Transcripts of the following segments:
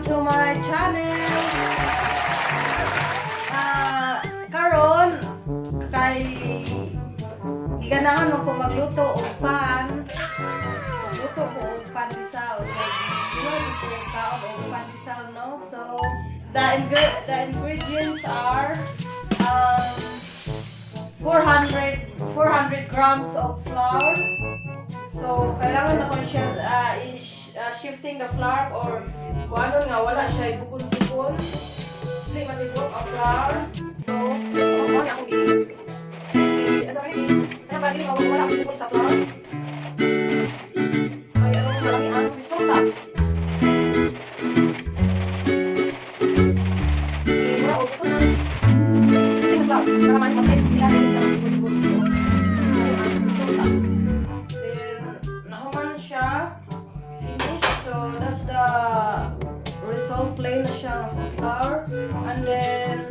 Welcome to my channel. Karon kay giganahan ko magluto og pan. Luto ko og pandesal. Kay duha ko kaon og pandesal, no? So, the ingredients are 400 grams of flour. So, kailangan ako siya is shifting the flour or kung ano nga, wala siya ibukon-bukon. Dili matibok ang flour. So, ako mo akong ano ba ano ba dili wala akong bukon sa flour. Ay, ano marami ang resulta. Eh, wala og bukon ang shifting flour. Para man kasi sila dili siya bukon-bukon. Ay, ang resulta. Then, nahuman siya. Finish. So, that's the result. Plain na siya ng flour. And then,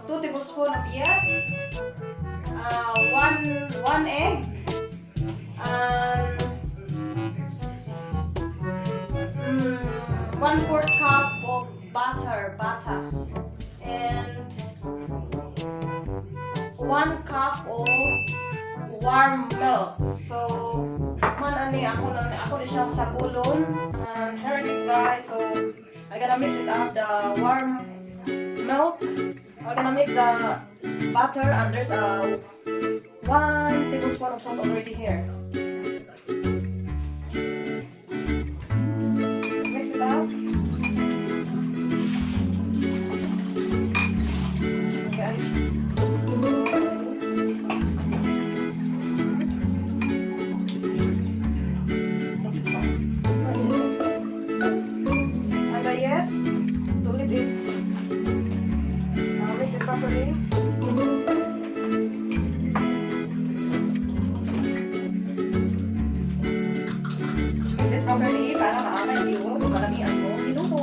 2 tablespoon of yeast. One egg. And 1/4 cup of butter. And 1 cup of warm milk. So, man ani ako na ako ni siyang sagulon. And here it is, guys. So, I gonna mix it up, the warm milk. I'm gonna mix the butter and there's a 1 tablespoon of salt already here. Mix it up. Okay. And the yes, to leave it. Mix it properly. Mix it properly para maamay yung maramihan mo ginuho.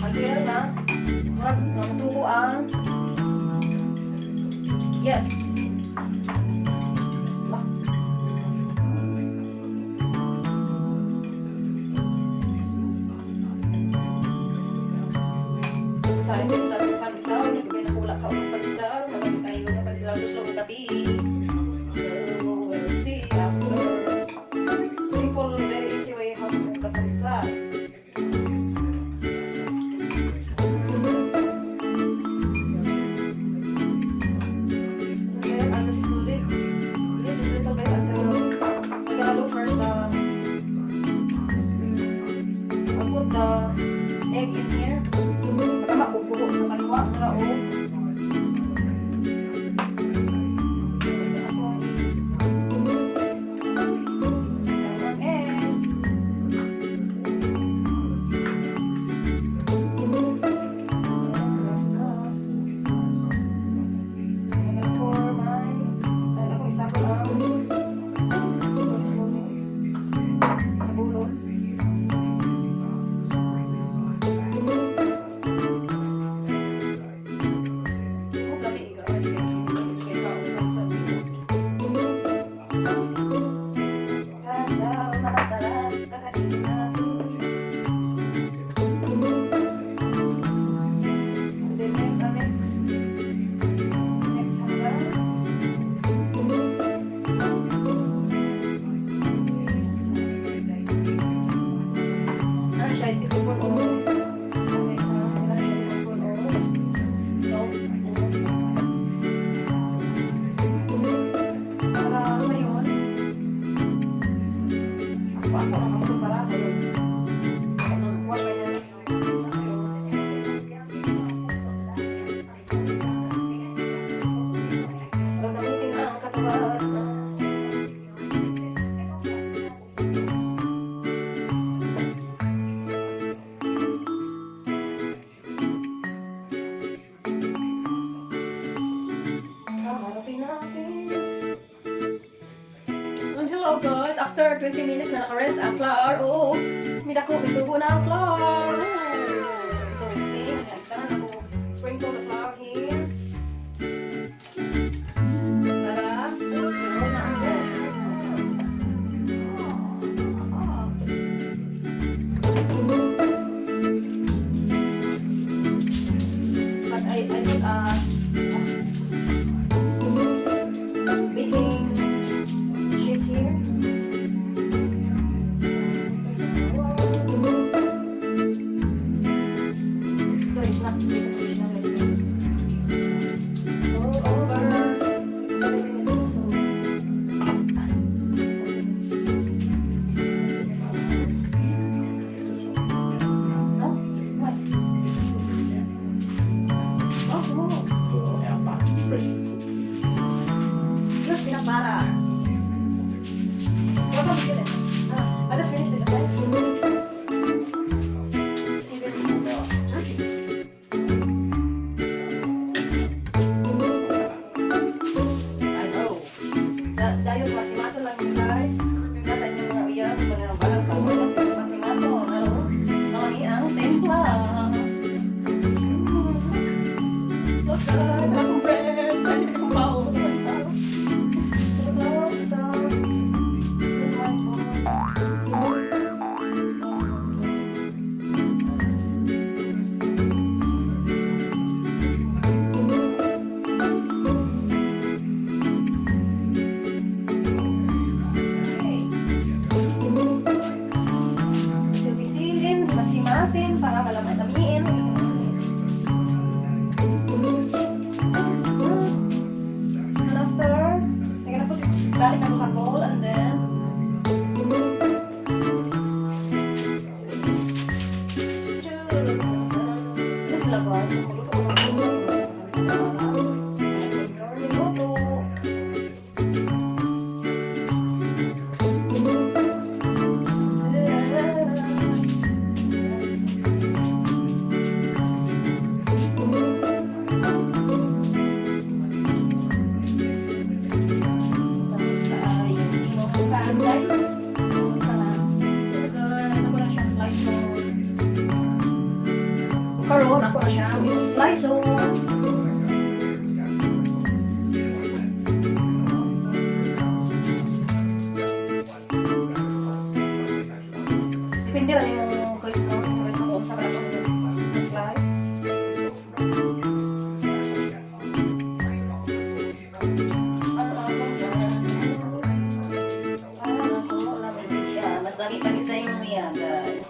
Until na matubo ang yes. Sa ito sa pandesal, hindi ko nakula ka og pandesal, marami tayo ng pandesal gusto og kape. So, we'll see after. Simple, very easy way how to cook the pandesal. Okay, I'll just leave this little bit until I'm gonna look first the I'll put the egg in here. Baka mapupuho sa kaliwa na o. Ang egg. I'm gonna pour my, ay, ako isabol ang slowly, sabulon. Oh, lami ikaw. Kaysa sa Daw, masarap kakainin natin. And then next, mix. Next hanggang. Ano siya, tablespoon o okay, ano siya, tablespoon o salt. Para ngayon, ako ang ako para kayo. Ako nang kuha pa yan. Gagamitin ang katawan. Hanapin natin. And hello guys, after 20 minutes na naka-rest ang flour, oo, midako, mitubo na ang flour. Interesting. Kailangan ako sprinkle the flour here. Para, na ang. Use peanut butter. What was it? Ah, I just finished it, okay? 7:30. I know. Dayon masimaso lang yun, guys. Nasa inyo mga uyab, mga walang power, masimaso. Ano? Kami ang timpla. Look, guys, akong bread. Ay, akong bao. Look, so, this one's for Okay. Pisil-pisilin, masimasin para malamay-lamiin. And after, I'm gonna put garlic ako sa bowl and then this lang, guys. Magluto ko ng luto. Karon ako na siya slice. Depende lang yung choice mo, yung choice mo kung saan ka slice. Ano ako dyan? Ah, ako, wala siya. Mas lagi pa sa inyo yan, guys.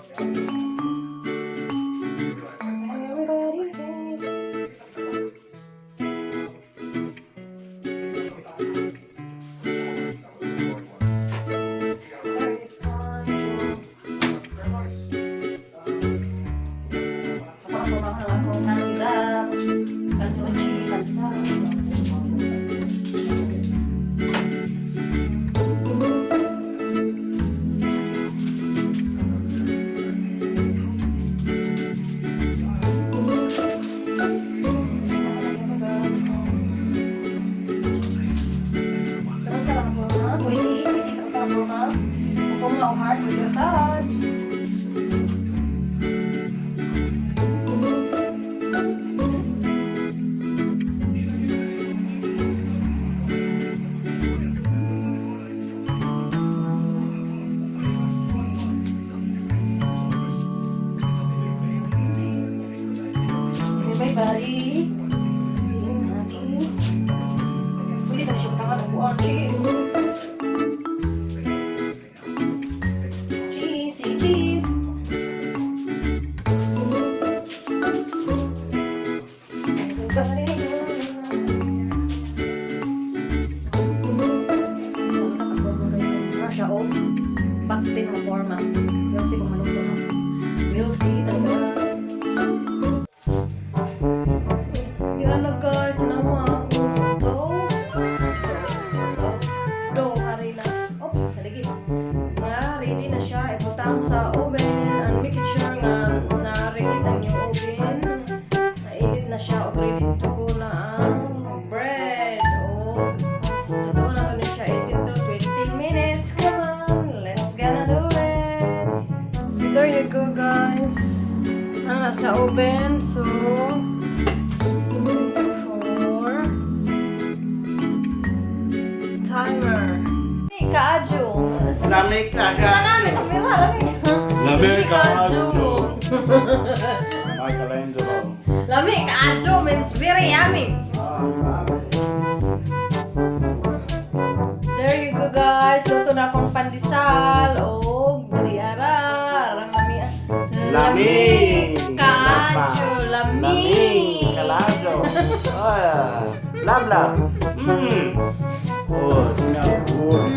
Everybody say, There is one, two. Ako ang pamahal ako ng pandosal, pandesal. Sarap sa lang po, ha? Pwede, pwede ka po, ha? Kung nga hard, pwede hard. Everybody, natin. Pwede na siya tangan ng buwan. Cheese. Cheese, cheese. Everybody. Siya, oh. Bakit na forma. We'll see kung maluto, no? We'll see talaga. Yan na, guys, naman dough. Dough. Dough, harina. Oops, naligid. Nga, ready na siya. Ibutang sa oven and make it sure nga na-reheat ang inyong oven. Nainit na siya o ready to go na ang bread. O, luto na to na siya 18 to 20 minutes. Come on, let's gonna do it. There you go, guys. Ano, nasa oven. So, for timer. Hey, kaadyo. Lami ka. Lami, kamera, lami. Lami kaadyo. Michelangelo. Lami kaadyo means very yummy. Ah, There you go, guys. Luto na akong pandesal. O, diara. Lami. Lami. Kaadyo. Lami. Lami. Kalajo. Ah, love love. Oh, smell good.